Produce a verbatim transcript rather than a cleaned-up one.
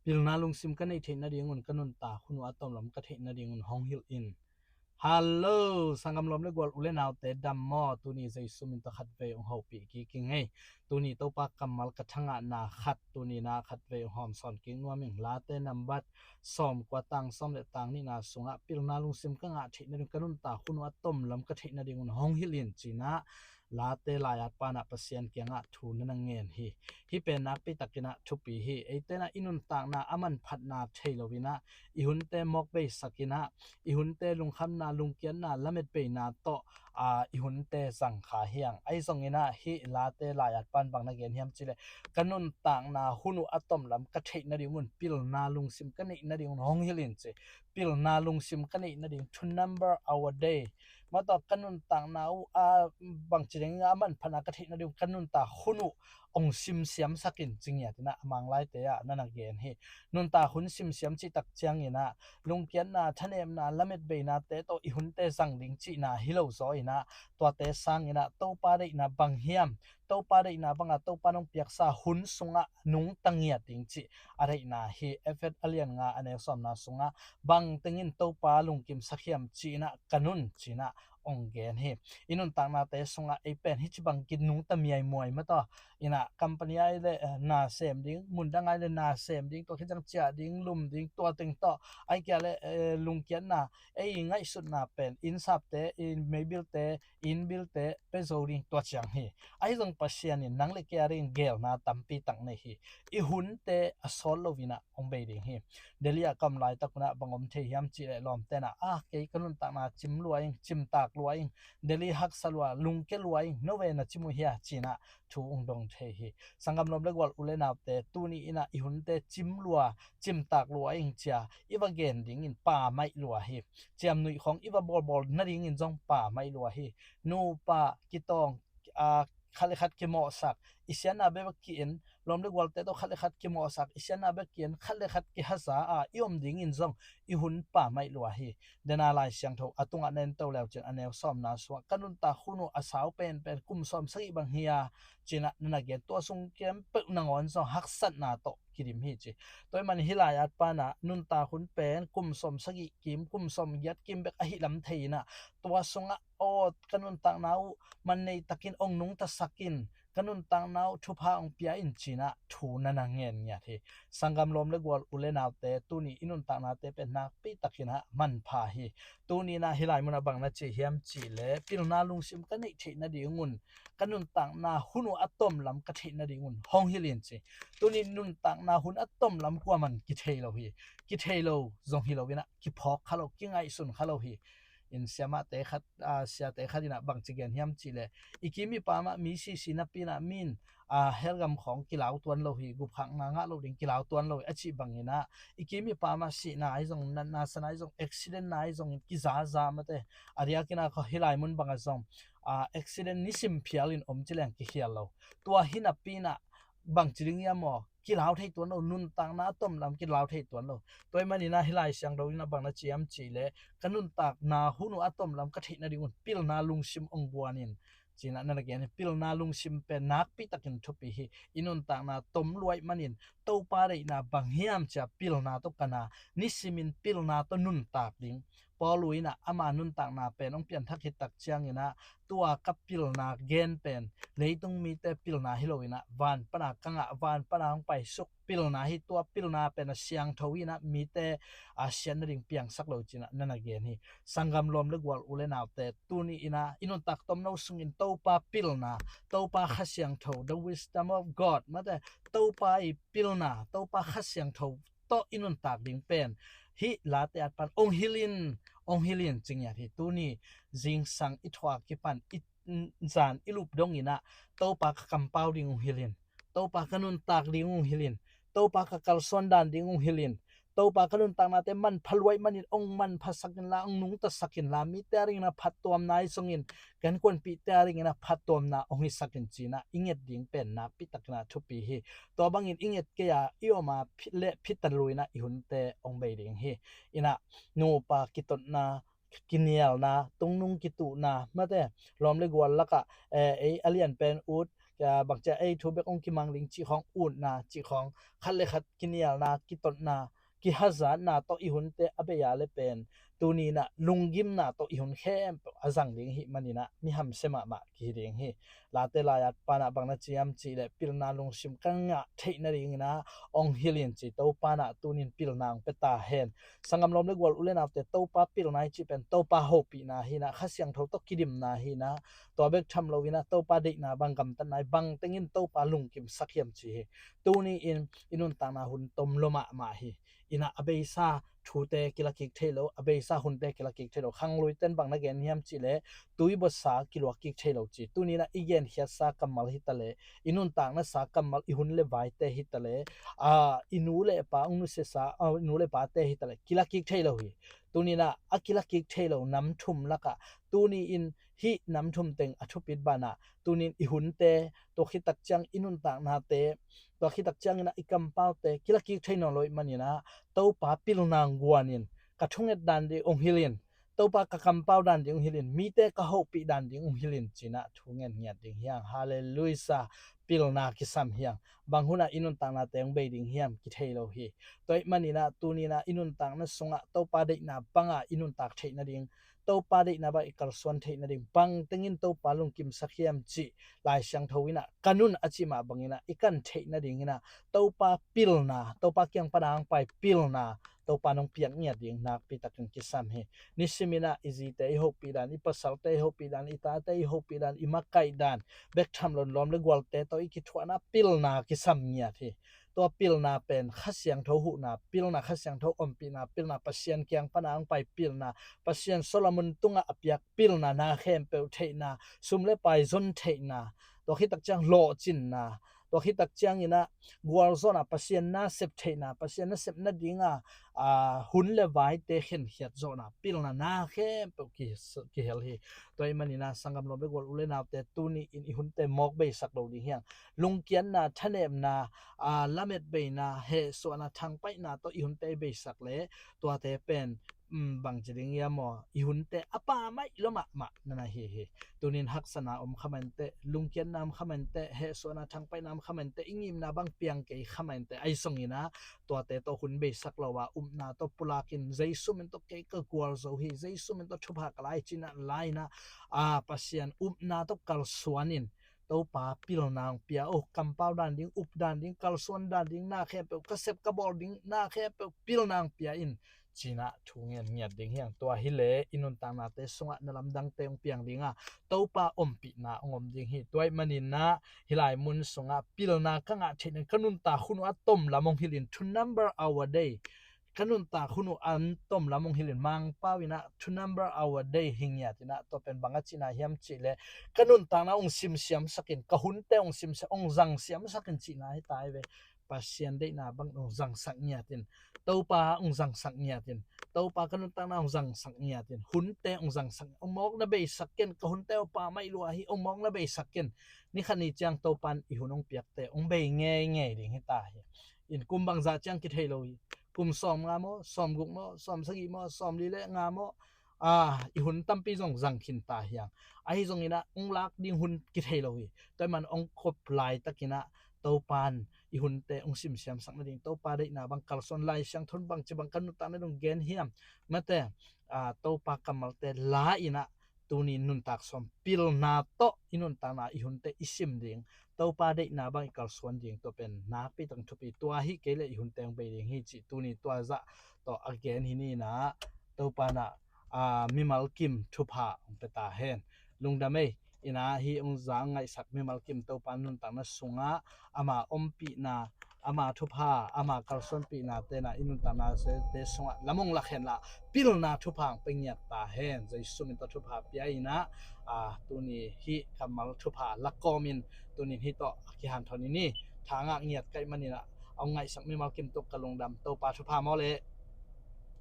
Pilna lungsim ka neih theih nadingun ka nuntak hun uh a tomlam ka theih nadingun hong hilh in. Hallo, sanggam lawm le gual u le naute, dam maw? Tuni Jesu min tawh khatvei hong hopih kik ing ei. Tuni Topa kammal ka thangahna khat, tuni na khatvei hong hawmsawn kik nuam ing. Late nambat sawmkua, tang sawm le tang nihna sungah pilna lungsim ka ngah theih nading, ka nuntak hun uh a tomlam ka theih nadingun hong hilh in, ci-in ah Late lai-at pan ah Pasian kiangah thu na na ngen hi. Hih pen nakpi takin ah thupi hi. Eite in ah i nuntakna a manphatna thei loin ah i hunte mawk beisakin ah i hunte lungkhamna, lungkiatna, lametbeina tawh, aa, i hunte zang kha hi hang. Ahi zongin ah hih Late lai-at pan bang na gen hiam cih leh, ka nuntakna hun uh a tomlam ka theih nadingun pilna lungsim ka neih nadingun hong hilh in, ci. Pilna lungsim ka neih nading, to number our day. Mah tawh ka nuntakna uh a bangci ding a manphatna ka theih nading, ka nuntak hun uh hong simsiamsak in, ci ngiat in ah a Mang laite ah na na gen hi. Nuntak hun simsiam cih tak ciangin ah lungkiatna, thanemna, lametbeinate tawh i hunte zang ding cihna hi lo zaw in ah, tuate sangin ah Topa deihna bang hiam, Topa deihna banga Topa nong piaksa hun sungah nungta ngiat ding cih a deihna hi. Efesa a lian nga, a neu sawmna sungah bang tengin Topa lungkimsak hiam cih in ah ka nun, ci-in ah hong gen hi. I nuntaknate sungah ei pen hih ci bang kinungta miaimuai mah tawh in ah, company ai le, eh, na sem ding, mundang ai le na sem ding, tua khit ciang ciah ding, lum ding, tua teng tawh, ai kia le, eh, lungkiatna, ei ngaihsutna pen, innsapte, i meibilte, innbilte pia zo ding, tua ciang hi. Ahi zong Pasian in nang le kei a dingin geelna tampi tak nei hi. I hunte a sawt loin ah hong bei ding hi. Delhi ah ka om laitak un ah bang om thei hiam cih leh, lawmte in ah, ah, kei ka nuntakna cim lua ing, cimtak lua ing, Delhi haksa lua, lungkia lua ing, no ve na cim uh hia, ci-in ah thu hong dong thei hi. Sanggam lawm le gual u le naute, tuni in ah i hunte cim lua, cimtak lua ing ci-a i va gen dingin pammaih lua hi. Ciamnuih khawng i va bawlbawl nadingin zong pammaih lua hi. Nupa kitawng, aa, khat le khat kimawhsak, i siatna bek ki-en, lawm le gualte tawh khat le khat kimawhsak, i siatna bek ki-en, khat le khat kihaza a i om dingin zong i hun pammaih lua hi. Dena Lai Siangtho a tungah na en to leu cin, a neu sawmna sungah ka nuntak hun uh a sau penpen kum sawm sagih bang hi a, ci-in ah na na gen, tua sung khempeuh nangawn zong haksatna tawh kidim hi, ci. Tua ahih manin hih lai-at pan ah nuntak hun pen kum sawm sagih kim, kum sawm giat kim bek ahi lam thei in ah, tua sungah aw, ka nuntakna uh man nei takin hong nungtasak in, ka nuntakna uh thupha hong pia in, ci-in ah thu na na ngen ngiat hi. Sanggam lawm le gual u le naute, tuni i nuntaknate pen nakpi takin ah manpha hi. Tuni in ah hih lai mun ah bang na ci hiam cih leh, pilna lungsim ka neih theih nadingun, ka nuntakna hun uh a tomlam ka theih nadingun hong hilh in, ci. Tuni nuntakna hun a tomlam kuaman kithei lo hi. Kithei lo zong hi loin ah kiphawk kha lo, kingaihsun kha lo hi. In siamahte khat, aa, siate khat in ah bangci gen hiam cih leh, i kim i pam ah mi sisi napi in ah mi in, aa, hell gam khawng kilau tuan lo hi, gupkhiatna ngah loh ding kilau tuan lo hi, a cih bangin ah i kim i pam ah sihna ahi zong, natna sana ahi zong, accident na ahi zongin kizaza mate. A diakin ah hih lai mun bang ah zong, aa, accident nisim phial in om ci leng kikhial lo. Tua hi napi in ah bangci ding hiam maw, kilau thei tuan lo, nuntakna a tomlam kilau thei tuan lo. Tua ahih manin ah hih Lai Siangtho in ah bang na ci hiam cih leh, ka nuntakna hun uh a tomlam ka theih nadingun pilna lungsim hong guan in, ci-in ah na na gen hi. Pilna lungsim pen nakpi takin thupi hi. I nuntakna tom lua ahih manin Topa deihna bang hiam ci-a pilna tawh kan a, nisimin pilna tawh nuntak ding. Paulu in ah ama nuntakna pen hong pianthak khit tak ciangin ah, tua ka pilna gen pen leitung mite pilna hi loin ah, van pan a ka ngah, van pan a hong paisuk pilna hi, tua pilna pen a siangtho in ah mite a siat nading piangsak lo, ci-in ah na na gen hi. Sanggam lawm le gual u le naute, tuni in ah i nuntak tomno sungin Topa pilna, Topa Kha Siangtho, the wisdom of God mate, Topa i pilna, Topa Kha Siangtho tawh i nuntak ding pen hih Late at pan hong hilh in, hong hilh in, ci ngiat hi. Tuni zingsang i thuak kipan, i zan i lup dongin ah, Topa ka kampau ding hong hilh in, Topa ka nuntak ding hong hilh in, Topa ka kalsuan dan ding hong hilh in, Topa ka nuntaknate manpha lua ahih manin hong manphasak inla, hong nungtasak inla, mite a dingin a phattuamna ahi zongin, ka innkuanpihte a dingin a phattuamna hong hisak in, ci-in ah i nget ding pen nakpi takin ah thupi hi. Tua bangin i nget kei a, i om a, phi-, le phita luin ah i hunte hong bei ding hi. In ah nupa kitotna, kinialna, tungnung kituhna, mate, lawm le gual lakah, eh, ei a lianpen ut, bangcia ei thu bek hong kimang ding cih khawng, utna cih khawng, khat le khat kinialna, kitotna, kihazatna tawh i hunte a bei a le pen, tuni in ah lunggimna tawh i hun khempeuh a zang ding hi manin ah mi hamsia mahmah kihi ding hi. Late lai-at pan ah bang na ci hiam cih leh, pilna lungsim ka ngah theih nadingin ah hong hilh in ci. Topa in ah tuni in pilna hong pia ta hen. Sanggam lawm le gual, u le naute, Topa pilna i cih pen Topa hopihna hi in ah, Kha Siangtho tawh kidimna hi in ah, tua bek tham loin ah Topa deihna bang, gamtatna hi, bang tengin Topa lungkimsak hiam ci hi. Tuni in i nuntakna hun tom lua mahmah hi. In ah a beisa thute kila kik thei lo, a beisa hunte kila kik thei lo. Khangluite in bang na gen hiam cih leh, tui buatsa kiluak kik thei lo ci. Tuni in ah i genkhiatsa kammal hi ta leh, i nuntakna sa kammal, i hun le vaite hi ta leh, a, i nu le pa hong nusiasa, a, i nu le pate hi ta leh, kila kik thei lo hi. Tuni in ah a kila kik thei lo nam thum lakah, tuni in hih nam thum teng a thupit banah, tuni in i hunte, tua khit tak ciang i nuntaknate, tua khit tak ciangin ah i kampaute kila kik thei nawn lo ahih manin ah, Topa pilna hong guan in, ka thunget dan ding hong hilh in, Topa ka kampau dan ding hong hilh in, mite ka hopih dan ding hong hilh in ci in ah thu ngen ngiat ding hi hang. Halleluiah. Pilna kisam hi hang. Bang hunah i nuntaknate hong bei ding hiam kithei lo hi. Tua ahih manin ah tuni in ah i nuntakna sungah Topa deihna bangah i nuntak theih nading, Topa deihna bang i kalsuan theih nading, bang tengin Topa lungkimsak hiam cih Lai Siangtho in ah, ka nun a cih mah bangin ah i kan theih nadingin ah, Topa pilna, Topa kiang pan a hong pai pilna, Topa in hong piak ngiat ding nakpi takin kisam hi. Nisimin ah i zite i hopih dan, i pasalte i hopih dan, i tate i hopih dan, i makaih dan, bek tham loin lawm le gualte tawh i kithuahna pilna kisam ngiat hi. Tua pilna pen Kha Siangtho huhna pilna, Kha Siangtho ompihna pilna, Pasian kiang pan a hong pai pilna, Pasian Solomon tungah a piak pilna, na khempeuh theihna, sum le pai zon theihna, tua khit tak ciang lawhcinna, tua khit tak ciangin ah gualzawhna, Pasian nasep theihna, Pasian nasep nadinga, a, hun le vaite khenkhiat zawhna pilna, na khempeuh ki, kihel hi. Tua ahih manin ah sanggam lawm le gual, u le naute, tuni in i hunte mawk beisak lo ding hi hang. Lungkiatna, thanemna, a, lametbeina, hehsuahna, thangpaihna tawh i hunte i beisak leh, tuate pen, um, bangci ding hiam aw, i hunte a pammaih lua mahmah na na hi hi. Tuni in haksatna om kha mah inteh, lungkiatna om kha mah inteh, hehsuahna, thangpaihna om kha mah inteh, i ngimna bang piang kei kha mah inteh, ahi zongin ah tuate tawh hun beisak lo a, upna tawh pulak in, Jesu min tawh kei ka gualzo hi, Jesu min tawh thupha ka la hi ci in ah la in ah, a, Pasian upna tawh kalsuan in, Topa pilna hong pia, oh, kampau dan ding, up dan ding, kalsuan dan ding, na khempeuh ka sep ka bawl ding, na khempeuh pilna hong pia in, ci in ah thu ngen ngiat ding hi hang. Tua hi leh i nuntaknate sungah na lamdangte hong piang ding a, Topa ompihna hong om ding hi. Tua ahih manin ah hih lai mun sungah pilna ka ngah theih nading, ka nuntak hun uh a tom lam hong hilh in, to number our day. Ka nuntak hun uh a tom lam hong hilh in, Mangpau in ah to number our day hi ngiat in ah, tua pen bang a cihna hiam cih leh, ka nuntakna hong simsiamsak in, ka hunte hong simsiam, hong zangsiamsak in cihna hi ta hi ve. Pasian deihna bang hong zangsak ngiat in, Topa hong zangsak ngiat in, Topa ka nuntakna hong zangsak ngiat in, hunte hong zangsak, hong mawk na beisak ken, ka hunte uh pammaih lua hi, hong mawk na beisak ken. Ni khat ni ciang Topa in i hun hong piakte hong bei ngeingei ding hi ta hi. In kum bangzah ciang kithei lo hi. Kum sawmnga maw, sawmguk maw, sawmsagih maw, sawmli le nga maw, a, i hun tampi zong zang khin ta hi hang. Ahi zongin ah hong lak ding hun kithei lo hi. Tua ahih man hong kop laitakin ah Topa in i hunte hong simsiamsak nading, Topa deihna bang kalsuan, Lai Siangtho in bangci bang ka nuntakna dong gen hiam, mate, a, Topa kammalte la in ah tuni nuntak sawm pilna tawh i nuntakna, i hunte i sim ding, Topa deihna bang i kalsuan ding, tua pen nakpi tak thupi. Tua hi kei leh i hunte hong bei ding hi cih tuni tua zah tawh a gen hi ni in ah, Topa in ah, a, mimal kim thupha hong pia ta hen. Lungdam ei. In ah hih hong za hong ngaihsak mimal kim Topa nuntakna sungah ama ompihna, ama thupha, ama kalsuanpihna te in ah i nuntaknate sungah lam hong lak hen la, pilna thupha hong pia ngiat ta hen. Jesu min tawh thupha pia in ah, a, tuni hih kammal thupha lak kawmin tuni hih tawh a kihanthawn i ni. Tha ngah ngiat ka hih manin ah, a hong ngaihsak mimal kim tungah ka lungdam. Topa thupha maw le.